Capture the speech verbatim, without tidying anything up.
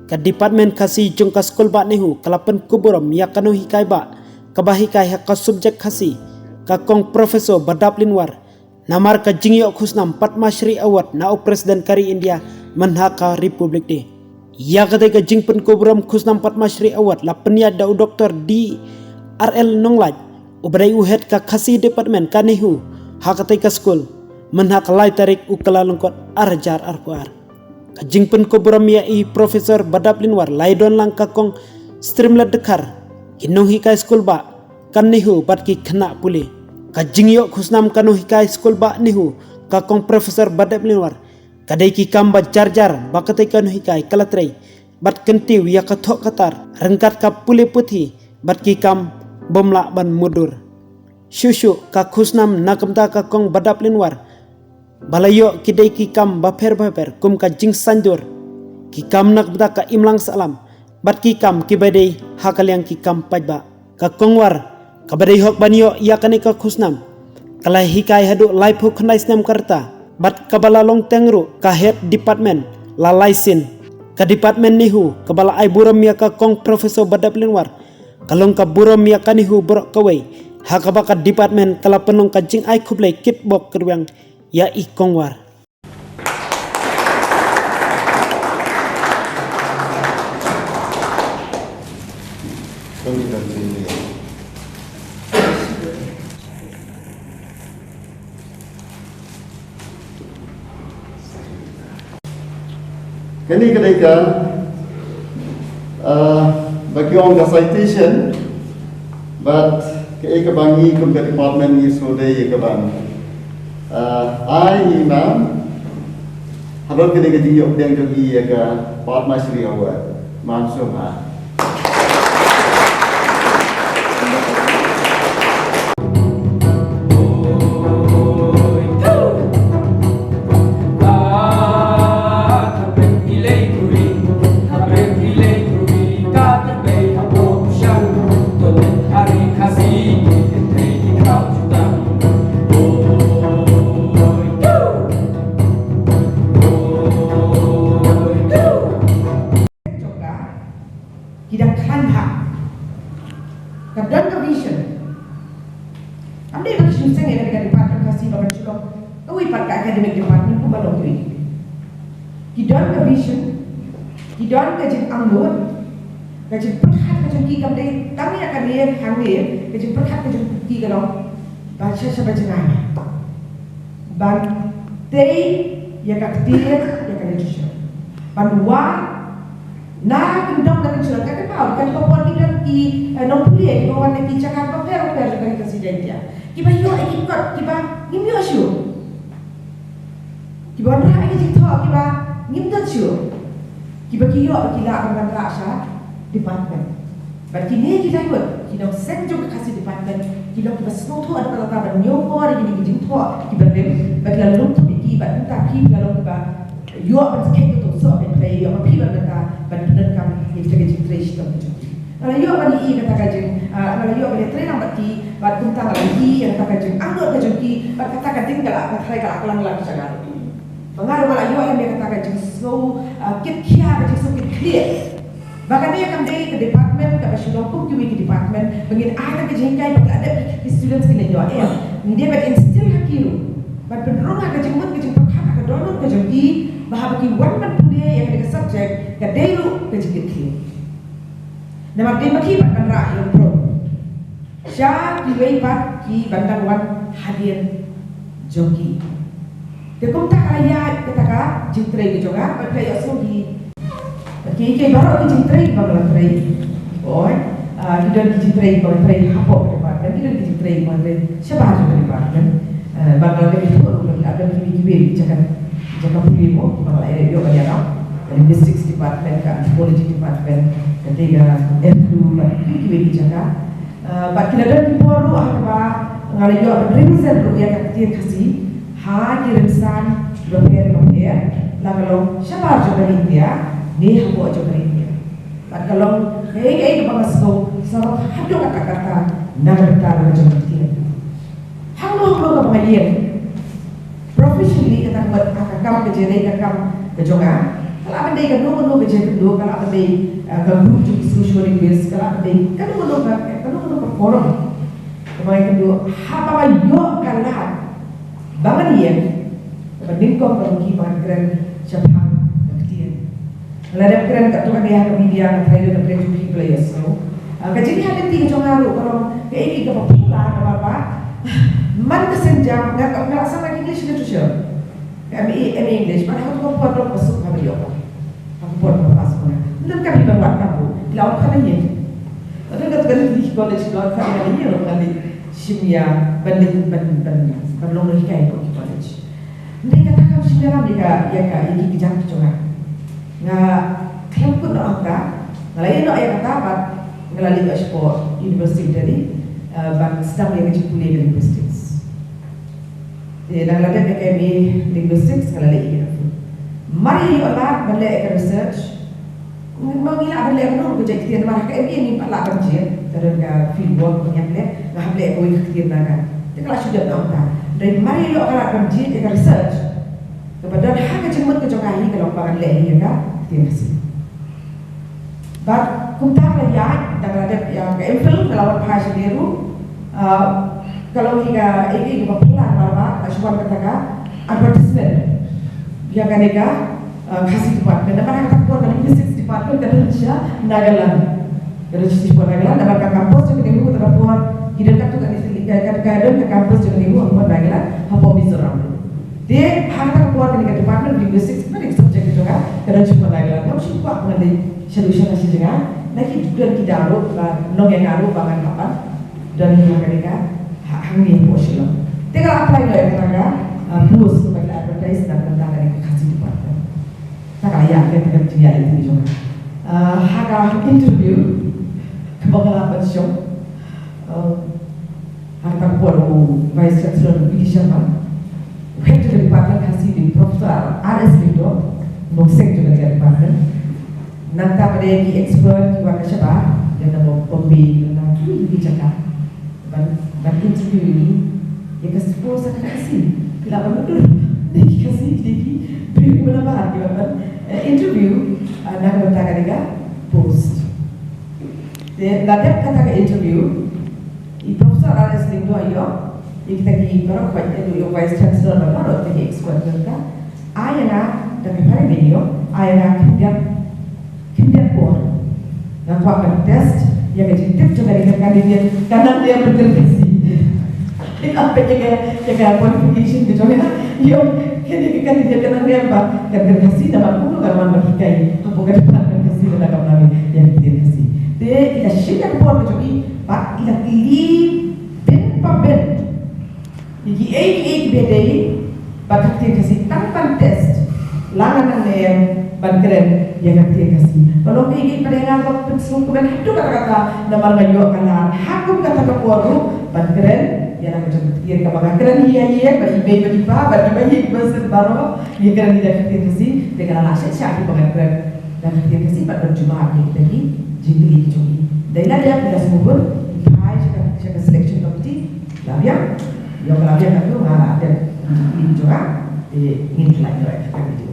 Ka department Khasi jong ka skul bah NEHU ka la pynkup burom ïa ka nonghikai bah kaba hikai ha ka subject Khasi, ka Kong Professor Badap Linwar, namar ka jingïoh khusnam Padma Shri Award na u President ka ri India mynha ka Republic Day. Ïa katei ka jingpynkup burom khusnam Padma Shri Award la pynïaid da u Doktor D R L Nonglait, uba dei u head ka Khasi Department ka NEHU, ha katei ka skul mynha ka lai tarik u Kyllalyngkot ar hajar arphew ar. Ka jingpynkup burom ïa i Professor Badap Linwar la ïadon lang ka Kong Streamlet Dkhar, ki nonghikai skul bah ka NEHU bad ki khynnah pule. Ka jingïoh khusnam ka nonghikai skul bah NEHU, ka Kong Professor Badap Linwar, ka dei ki kam ba jar jar ba katei ka nonghikai ka la trei bad kyntiew ïa ka thoh ka tar ryngkat ka pule puthi bad ki kam bym lah ban mutdur. Shuh shuh ka khusnam na ka bynta ka Kong Badap Linwar ba la ïoh ki dei ki kam bapher bapher kum ka jingsaindur, ki kam na ka bynta ka imlang sahlam bad ki kam kiba dei ha ka liang ki kam paidbah. Ka Kong War kaba dei hok ban ïoh ïa kane ka khusnam ka la hikai haduh laiphew khyndai snem ka rta bad kaba la long teng ruh ka head department la lai sien. Ka department NEHU kaba la ai burom ïa ka Kong Professor Badap Linwar ka long ka burom ïa ka NEHU baroh kawei, ha kaba ka department ka la pynlong ka jingai khublei kitbok kitrwiang ïa i Kong War. Kane ka dei ka, ah, ba ki ong ka citation, but kaei kaba ngi kum ka department ngi sngewdei ïa ka ban, ah, ai i Ma'am halor kane ka jingïoh pdiang jong i ïa ka Padma Shri Award. Ma'am, sngewbha. Ki dang khlaiñ bha. Ka don ka vision. Kam dei ba ki shu seng ïa ka department Khasi ba kan shu long kawei pat ka academic department kumba long kiwei. Ki don ka vision. Ki don ka jingangnud. Ka jingpyrkhat ka jong ki kam dei tang ïa kane hangne, ka jingpyrkhat ka jong ki ka long ba sha sha ba jngai ban tei ïa ka ktien, ïa ka literature. Ban wad na kyndong na kyndong, ka kynmaw, ka kynmaw por ki don ki, eh, nongpule kiba wan na ki jaka bapher bapher jong ka ri Khasi Jaiñtia, kiba ïoh ïa ki kot kiba ngim ïoh shuh, kiba wanrah ïa ki jingthoh kiba ngim don shuh, kiba ki ïoh ba ki lah ban wanrah sha department. Bad kine ki la ïoh, ki nongseng jong ka Khasi department, ki long kiba sngewthuh haduh katta ban ñiew por ïa kine ki jingthoh kiba rim, bad ki la lum thup ïa ki, bad mynta phi la long kiba ïoh ban skhem, to sngewbha phi la ïoh ma phi ban mynta ban pyndonkam ïa kata ka jingtrei shitom ka jong ki. Nga la ïoh ban ïohi ïa kata ka jing, ah, nga la ïoh ban ïatrei lang bad ki, bad kumta nga la ïohi ïa kata ka jingangnud ka jong ki, bad kata ka ding ka la, ka tharai ka la klang lang sha nga ruh. Ba nga ruh nga la ïoh lem ïa kata ka jingsngew, ah, kit khia, ka jingsngew kit khlieh. Ba kane kam dei ka department kaba shu long kum kiwei ki department ba ngin ai tang ka jinghikai ba ka dep ki students kin ïoh, em. Ngi dei ban instill ha ki ruh, ban pynrung ha ka jingmut ka jingpyrkhat ha ka dohnud ka jong ki, ba haba ki wan ban pule ïa kane ka subject ka dei ruh ka jingkitkhlieh. Namar dei ma ki ban, ban rah ïa u prom sha kiwei pat kiban dang wan hadien jong ki. Te kumta ka la ïaid kata ka jingtrei ka jong nga, bad ka ïohsngew hi. Ki, ki baroh ki jingtrei ba nga la trei. Oi, ah, ki don ki jingtrei ba nga trei hapoh ka department, ki don ki jingtrei ba nga trei shabar jong ka department. Eh, ba nga la trei hapoh ruh, ba nga la don kiwei kiwei ki jaka, jaka pule mo, ba nga la ïoh ban ïarap. Ka linguistics department, ka anthropology department, ka dei ka F two, bad kiwei kiwei ki jaka. Ah, bad ki la don ki por ruh ha kaba nga la ïoh ban represent ruh ïa ka ktien Khasi ha ki rynsan bapher bapher, la ka long shabar jong ka ri India ne hapoh jong ka ri India. Bad ka long kaei kaei kaba nga sngew sarong haduh katta katta na ka bynta ka jong ka ktien. Hangno hangno kaba nga ïeng professionally, kata ka mut ha ka kam ka jingrwai, ka kam ka jong nga, Ka lah ban dei kano kano ka jingkynduh, ka lah ban dei, eh, ka group jong ki socio linguist, ka lah ban dei kano kano ka, kano kano ka forum. Kaba nga kynduh, haba nga ïoh ka lad ba ngan ïeng, kaba nyngkong ka ruh ka ba ngan kren shaphang ka ktien. Lada kren katto katne ha ka media, nga tharai don na pdeng jong phi ba la ïohsngew. Ah, ka jingïaid lynti ka jong nga ruh ka long kaei kaei kaba phylla namar ba man ka sienjam nga, nga la sdang ka English literature. Ka M A, M A English, bad ha kato ka por ka long kaba suk ha ka ïoh ka. Ha ka por kaba pass ma nga. Ym don kam hi ban wad kam ruh. Ki la wan khana ïa. Ym don kato ka lynti college ki la wan khana ïa ruh, nga leit shim ïa ban leit ban, ban, ban long nonghikai ha ki college. Hynrei kata kam shym ïalam ïa ka, ïa ka, ïa ki kjat ki jong nga. Nga khlem kut noh hangta, nga la ïeh noh ïa kata bad nga la leit noh shapoh University of Delhi, eh, ban sdang ïa ka jingpule ka linguistics. Te dang la dep ïa ka M A linguistics nga la leit ïa ka. Mar ïa ïoh lad ban leh ïa ka research, ma ngi lah ban leh kano ka jait ktien, namar ha ka M A ngim pat lah ban jied, ka don ka field work ba ngi hap leh, nga hap leh kawei ka ktien Naga. Te ka la shu dep na ong ta. Hynrei mar ïa ïoh ka lad ban jied ïa ka research, kaba don ha ka jingmut ka jong nga hi ka long ba ngan leh ïa ka ktien Khasi. Bad kumta ka la ïaid, dang la dep ïa ka M Phil, ka la wan phai sha NEHU. Ah, ka long hi ka, eh, eh, kaba phylla namar ba ka shu wan kata ka advertisement ïa kane ka, ah, Khasi department. Namar ha kata ka por ka linguistics department ka don sha Nagaland. Ka don sha Nagaland, namar ka campus jong ka NEHU kata ka por, ki don katto katne, ka, ka, ka don ka campus jong ka NEHU hapoh Nagaland, hapoh Mizoram. Te ha kata ka por kane ka Department of Linguistics, kane ka subject ka jong nga ka don shapoh Nagaland. Ngam sngewkwah ba ngan dei sha lut sha jngai. Na ki don ki daw ruh ba nongïalam ruh ba ngan hap ban don ha kane ka, ha, hangne hapoh Shillong. Te nga la apply noh ïa kane ka, ah, post ba ki la advertise na ka bynta kane ka Khasi department. Te ka la ïaid kane ka jingïaid lynti jong nga. Ah, ha ka interview kaba nga la pynshong, ah, ha kata ka por u Vice Chancellor B D Sharma, u head jong ka department Khasi dei u Professor R S Lyngdoh, u nongseng jong ka department. Nangta pat de ki expert kiba wan na shabar, ïa na Bombay, ïa na ki, ki jaka. Ban, ban interview ïa ngi ïa ka post ha ka Khasi. Phi lah ban mutdur, dei ki Khasi, dei ki briew kiba na bar kiba ban, eh, interview, ah, na ka bynta kane ka post. Te la dep kata ka interview, i Professor R S Lyngdoh ïoh ïa kita ki baroh, ïa u Vice Chancellor bad baroh kita ki expert mynta. Ai ïa nga, da ka phareng ïoh, ai ïa nga khyndiat, khyndiat por. Nga kwah ban test ïa ka jingtip jong kane ka candidate ka nang ne em ban kren Khasi. Ïa ka, ïa ka qualification ka jong nga, ïoh kane ka candidate ka nang ne em ba kan kren Khasi, namar kumno kan wan ban hikai hapoh ka department Khasi lada kam nang ïa ka ktien Khasi. Te i la shim ïa ka por ka jong i bad i la kylli bynta bynta ïa kiei kiei kiba dei bad ka ktien Khasi, tang ban test la nga nang ne em ban kren ïa ka ktien Khasi. Ka long kaei kaei kaba dei, nga ruh pynsngewkmen haduh katta katta namar nga ïoh ka lad ha kum kata ka por ruh ban kren ïa la ka jong ka ktien kaba nga kren hi ha ïing bad i mei bad i pa bad i ba ïing ba seng baroh, ïa kren ïa ka ktien Khasi. Te nga la lah shet shet ha kiba ngan kren da ka ktien Khasi bad ban jubab ïa kita ki jingkylli ki jong i. Dei la dep, i la sngewbha i phai sha ka, sha ka selection committee. La biang, ïoh ka la biang katto, nga la dep jingkylli jong nga. Te ngin pynlait noh ïa ka video.